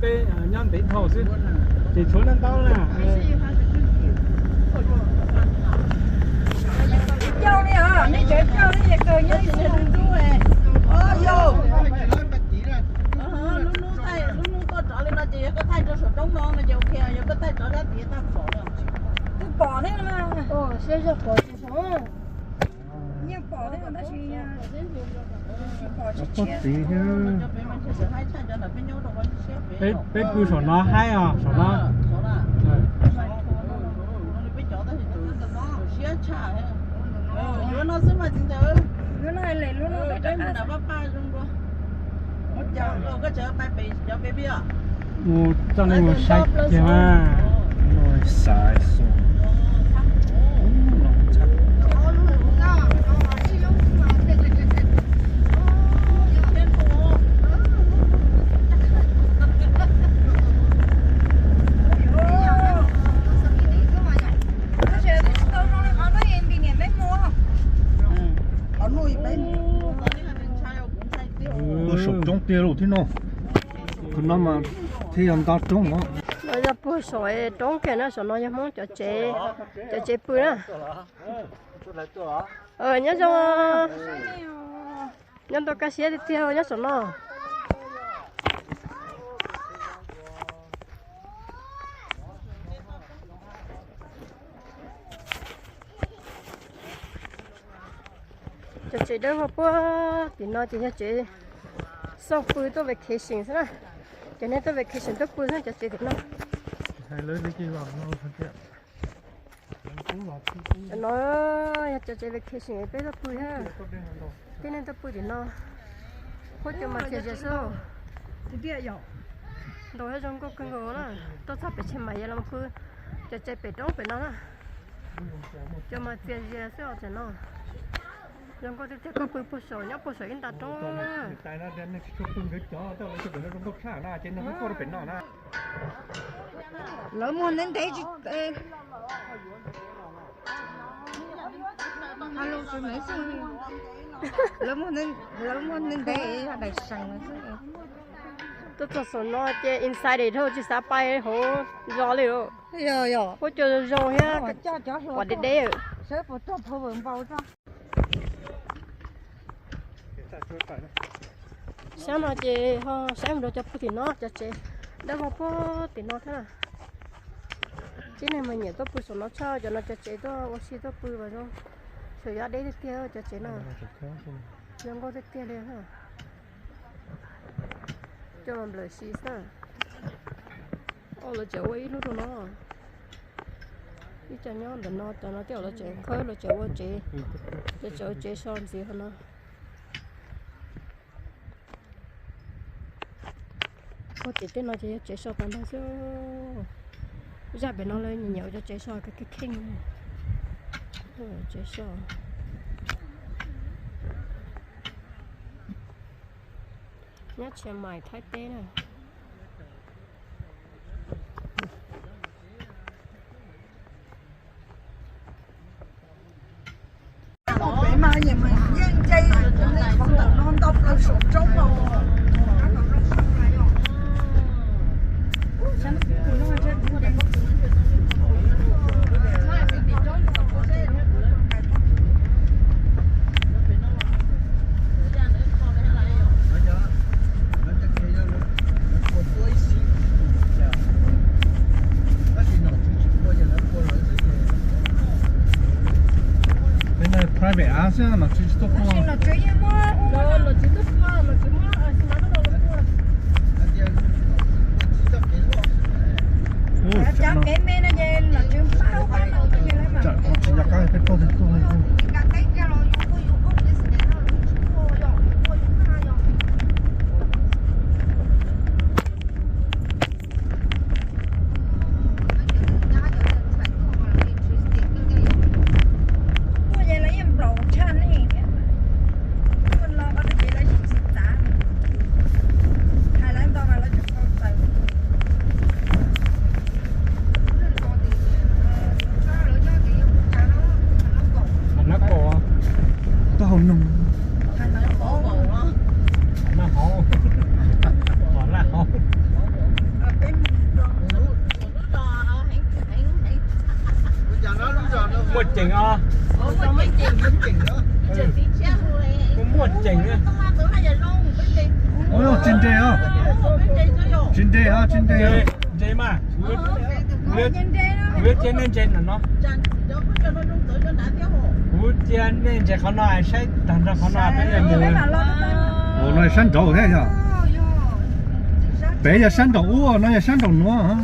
Peb nyob ntev dhau xwb, ces tshuav ntaub ntaub na. Coj li os, nej tseem coj li kawg nyob ib txhia ntub. Yog lub hnub tuaj rov li no ces yog koj thaij rau saum roob no no ces ok, yog koj thaij rov sab tid tag pom lawm. Twb pom thiab na. Siab zog pom tsis pom. Yeej pom thiab tab sis tsis pom tsis tshiab. Peb pw saum no haib os, saum no. Mus coj nej mus saib kiag mas. Puag saum roob tiag lawm thiab no. Qhov no mas thiaj yog nto roob no. No yog puag saum roob kiag na, saum no yog Hmoob cov tsev, cov tsev pw na. Nyob zoo, nyob ntau kaj siab tiag tiag nyob saum no. Cov tsev dawb vog puag tim no ces yog tsev xauj pw tuaj vacation xwb na. Cov neeg tuaj vacation tuaj pw xwb cov tsev tim no. Cov no yog cov tsev vacation peb tuaj pw thiab. Tib neeg tuaj pw tim no. Huab cua mas txias zias xwb. Ntaus thiab zoo nkauj kawg nkaus na. Tuaj txog pem Tsheej Maim yog los pw cov tsev pem roob pem no na. Cua mas txias zias xwb os tam no. Zoo nkauj tiag tiag, koj pw puag saum, nyob puag saum ib nta roob. Lawv muag ntev ntev tsis, lawv muag ntev ntev yog daim seem xwb. Tuaj txog saum no ces excited dhau tsis xav pais hauv zos li lawm. Huab cua zoo zoo thiab, pom deb deb. Sab no ces ho saib mus rau cov pw tim no, cov tsev dawb vog puag tim no thiab na. Tib neeg mas nyiam tuaj pw saum no tshaj, cov no cov tsev tuaj ua si tuaj pw mas zoo. Xyov yog deb tiag tiag cov tsev no. Zoo nkauj tiag tiag li. Cua mas nplawm si xwb. Lawv tseem ua ib lub rau no. Ib co nyob ntawm no, cov no tej zaum lawv tseem khawb, lawv tseem ua tsev, lawv tseem ua tsev so ntxiv hauv no. Ua tsev tej no ces yog tsev so tag nrho xwb. Zaj pem no lawv nyiam nyiam ua cov tsev so kheej kheej. Tsev so nyob Chiang Mai Thaib teb na. Pem mas yeej nce qhov ntawm no ntau plaws saum roob los. Peb no private av xwb, nom tswv tsis tuaj pua. Nom tswv yeej muab ua, nom tswv tuaj pua, nom tswv muab xi mas tuaj los pua. Cov kev me no ces nom tswv pab ub pab no tuaj ces lawv mam. Tsam tsis nco qab peb tuaj twg tuaj li. Tuaj ces lawv yeej nplaum tshaj nej thiab. Tuaj no qhov twg ces lawv yeej tsis txav. Hais lawv ntau mas lawv tseem tau txaws. Lawv Ceem os. Muaj ceem. Tsis nres os, tsis nres os, tsis nres. Nres mas, kuv cia nej nres ntawm no. Kuv cia nej nres qhov no, saib tag nrho qhov no peb yuav mus. Ua no sab nraud thiab yog. Pem yog sab nraum ub, no yog sab nraum nuav.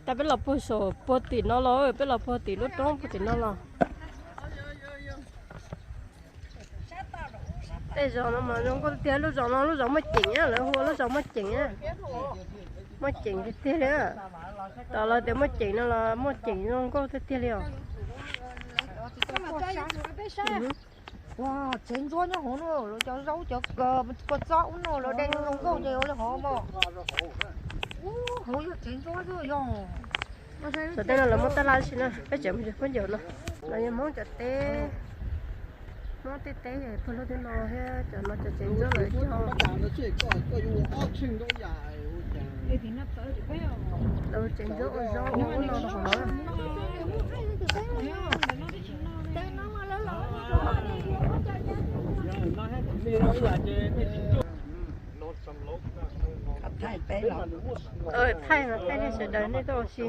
Tag peb los puag saum puag tim no los, peb los puag tim lub roob puag tim no los. Tej zos no mas zoo nkauj tiag, lub zos no lub zos muaj ceem, lawv hu ua lub zos muaj ceem. Muaj ceem tiag tiag li. Tos lawv tias muaj ceem no los muaj ceem zoo nkauj tiag tiag li os. Tsev ntsuab nyob hauv no, lawv cov zaub cov kua txob ub no lawv de zoo nkauj ces ua li hov mas. Hauv yog tsev ntsuab xwb yog. Tom tej no lawv muab tab laj si na, peb tseem mus yog khaub ncaws no. Los yog Hmoob cov teb, Hmoob tej teb puag lub teb no thiab cov no cov tsev ntsuab lawv cog. Lawv tsev ntsuab ua zaub ua no hauv no. Thaij no thaij nej sawv daws nej tuaj ua si.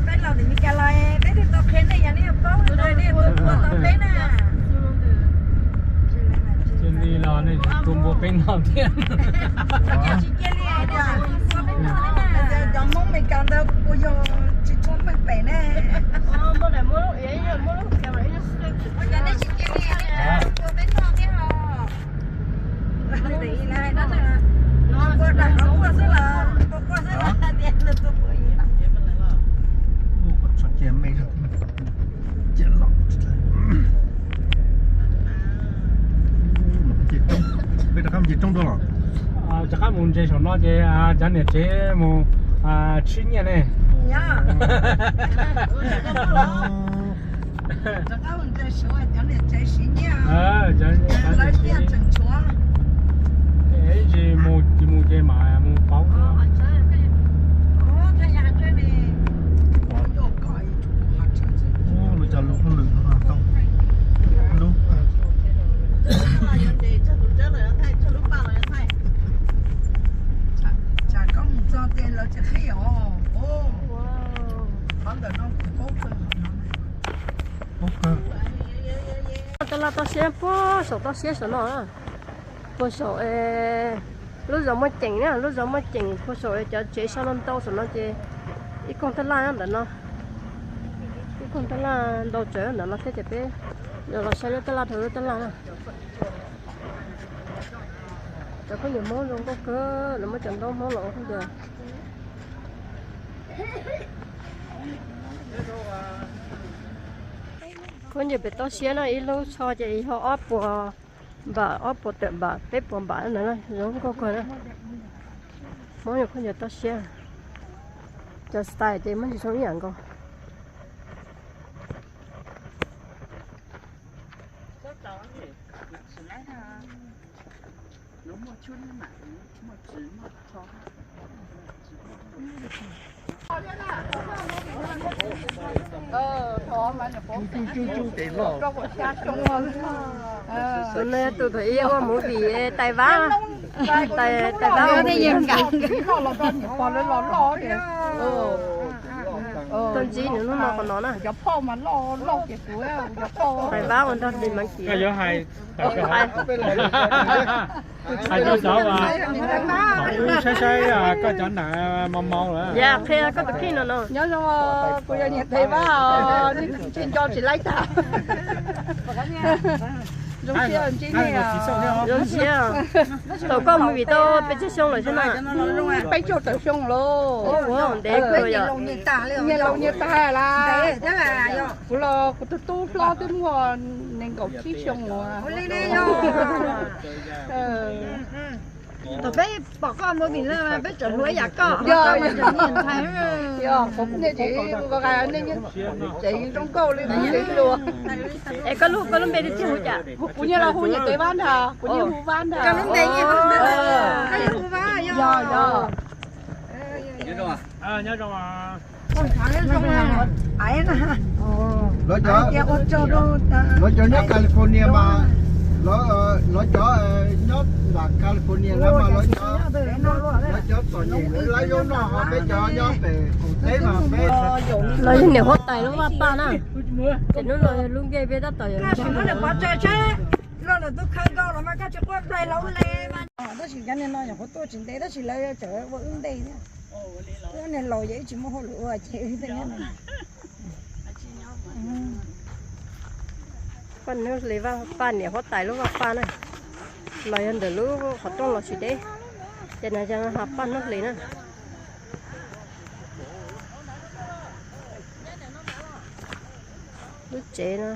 Peb los tim Meskas los peb twb tau qhia nej, yog nej paub nej tuaj npuaj tau peb na. Cia li los nej tuaj npuaj peb noj thiab. Tsis cia li, nej tsis tuaj npuaj peb noj thiab na. Cov Hmoob Meskas ntawd kuj yog tsis tshua meej pem ne. Ua cas nej tsis cia li, nej tsis tuaj npuaj peb noj thiab os. Peb rov qab mus ntses saum no ces cov niam tsev mus tshib nyiaj ne. Ib ntsis mus ces mam mus pauv. Lub cov lus hauj lwm no tau lub. Tsam koj mus txog tias lawv tsis qhib os. Qhov ntawm no kuv paub kawg. Tab laj toj siab puag saum toj siab saum no. Puag saum lub zos muaj ceem na, lub zos muaj ceem puag saum cov tsev so no ntau saum no ces ib koog tab laj ntawm no. Ib koog tab laj ntau tsawv ntawm no thiab ces peb yuav los saib lub tab laj rau lub tab laj na. Cov khaub ncaws Hmoob zoo nkauj kawg, lawv muab cov ntaub Hmoob los ua khaub ncaws. Khaub ncaws pem toj siab no ib lub tsho ces yog ob puas npam, ob puas tawm npam, peb puas npam ntawd na, zoo nkauj kawg na. Hmoob yog khaub ncaws toj siab, cov style ces muaj ntsis zoo ib yam nkaus. Tus no yog tus thaum ub ua movie Tais Vab, Tais Vab ua movie. Tau ntsib nws hnub no qhov no na. Tais Vab ua nrog Lis Mav Kis. Hais rau cov uas thaum ub saib saib koj cov nam mau mau lawm. Yog qhia koj tus kheej no no. Nyob zoo, kuv yog niam Tais Vab os, ntshe nco tsis laib tag. Zoo siab ntsib nej. Zoo siab. Thaum koj mus vim tau peb tsawg xyoo lawm xwb na? Peb caug tawm xyoo lawm. Ua ntev kawg yom. Nyias laus nyias tag lawm. Kuv los kuv tus tub hlob twb muaj nees nkaum tsib xyoo uas. Thaum peb pom koj mus vim lawm mas peb tseem hluas yam koj. Yog, yog, kuv niaj tsev, kuv niaj tsev zoo nkauj li tsev hluas. Es koj lub, koj lub npe tiag tiag hu cas? Kuv niaj los hu niam tsev Vab ntag, kuv niaj hu Vab ntag. Koj lub npe, yog, yog. Lawv cov, lawv cov nyob California mas, lawv cov nyob nram California no mas lawv cov, lawv cov txom nyem lawv zaub noj, ho peb cov nyob pem qaum teb mas peb. Los yog niam huab tais lub vaj paj na. Ces hnub no yog lub ncej peb tab tom yuav. Tab sis cov niag no nyuam qhuav tuaj tsis ntev tab sis lawv tseem ua wb ntej thiab. Wb niag laus ces wb tsis muaj hauj lwm ua ces wb tej nyob no. Paj hnub hli, vaj paj, niam huab tais lub vaj paj na. Los yog ntawm lub qhov rooj los tsis deb, ces no yog paj hnub hli na. Lub tsev no.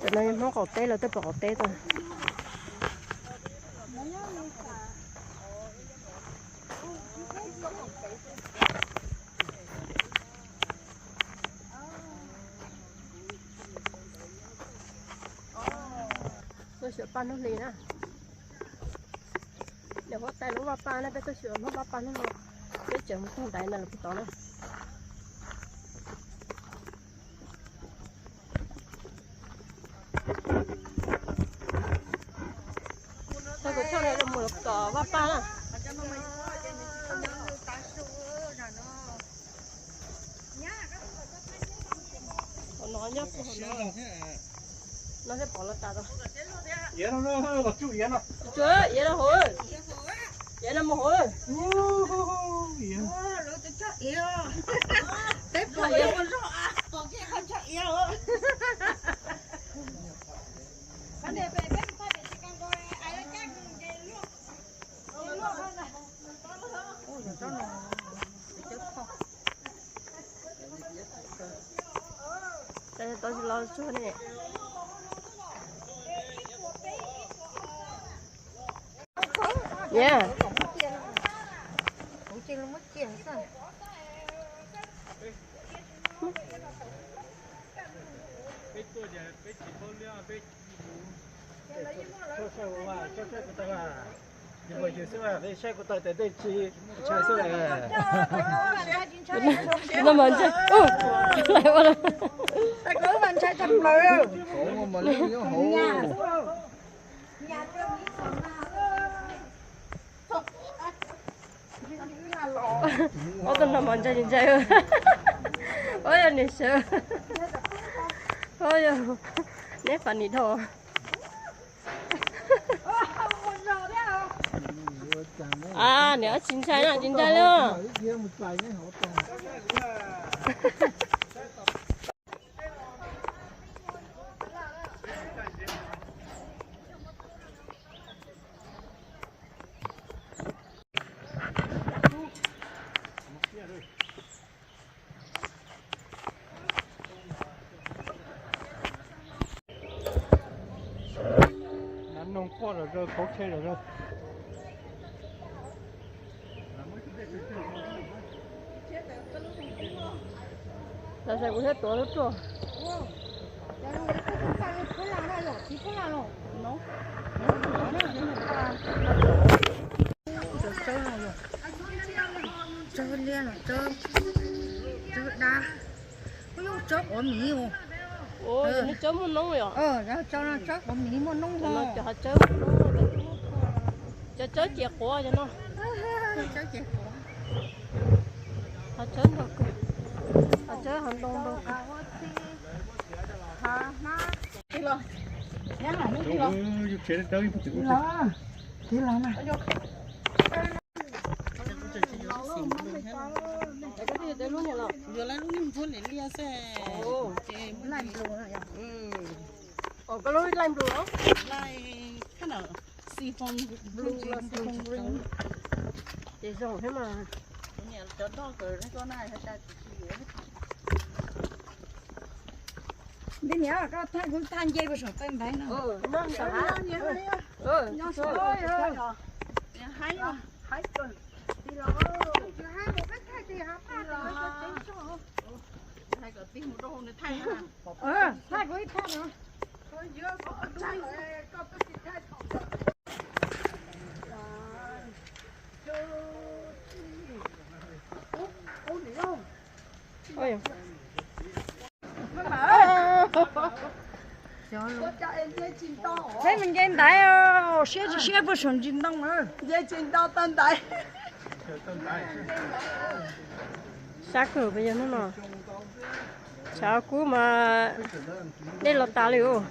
Cov no yog Hmoob qaum teb, lawv tuaj pem qaum teb tau. Tuaj xyuas paj hnub hli na. Niam huab tais lub vaj paj na, peb tuaj xyuas lub vaj paj hnub no. Peb tseem mus txog ntaiv ntawm lawv puag tod na. Tau kuv choj no mus kom vaj paj na. Hauv no nyob puag hauv no. No thiaj pom los tas tau. Iav no hauv, iav no mus hauv. Peb pom iav, pom kiag qhov ntsoj iav. Tau los tsuag ne. Yeah. Saib kuv tau tias tej tsis ntshai xwb. No mas ntshai, ua, ntshai tshaj plaws. Ob tug no mas ntshai ntshai. Ua yog niam sawv. Ua yog neb fas nim dhau. A, niam tsis ntshai na, tsis ntshai li. Noog quaj los rau, kauv tshe los rau. Los saib kuv thiab tuav lub ruaj. Tsawb liab los tsawb, tsawb dab. Ub, tsawb quav miv os. Tsawb muaj noob os. Tsawb quav miv muaj noob os. Cov tsawb ces quav cov no. Tsawb ces quav. Ho tsawb ntau kawg. Ho tsawb ho ntau ntau kawg. Yuav lub niag nphuab liam liaj xwb. Koj lub laij nplua los? Laij, xi foom nplua los xi foom green. Ces zoo thiab mas. Cov dog kawg koj na, has tas tsis yuav. Ntij niam, koj thaij kuv thaij nce puas saum tawg ntaiv no. Thaij kuv ib thaij no. Peb mus nce ntaiv, siab tsis siab puag saum ntsis ntoo. Nce tsis nto tau ntaiv. Sab kawg peb yog hnub no. Tshav kub mas dej los tas li os.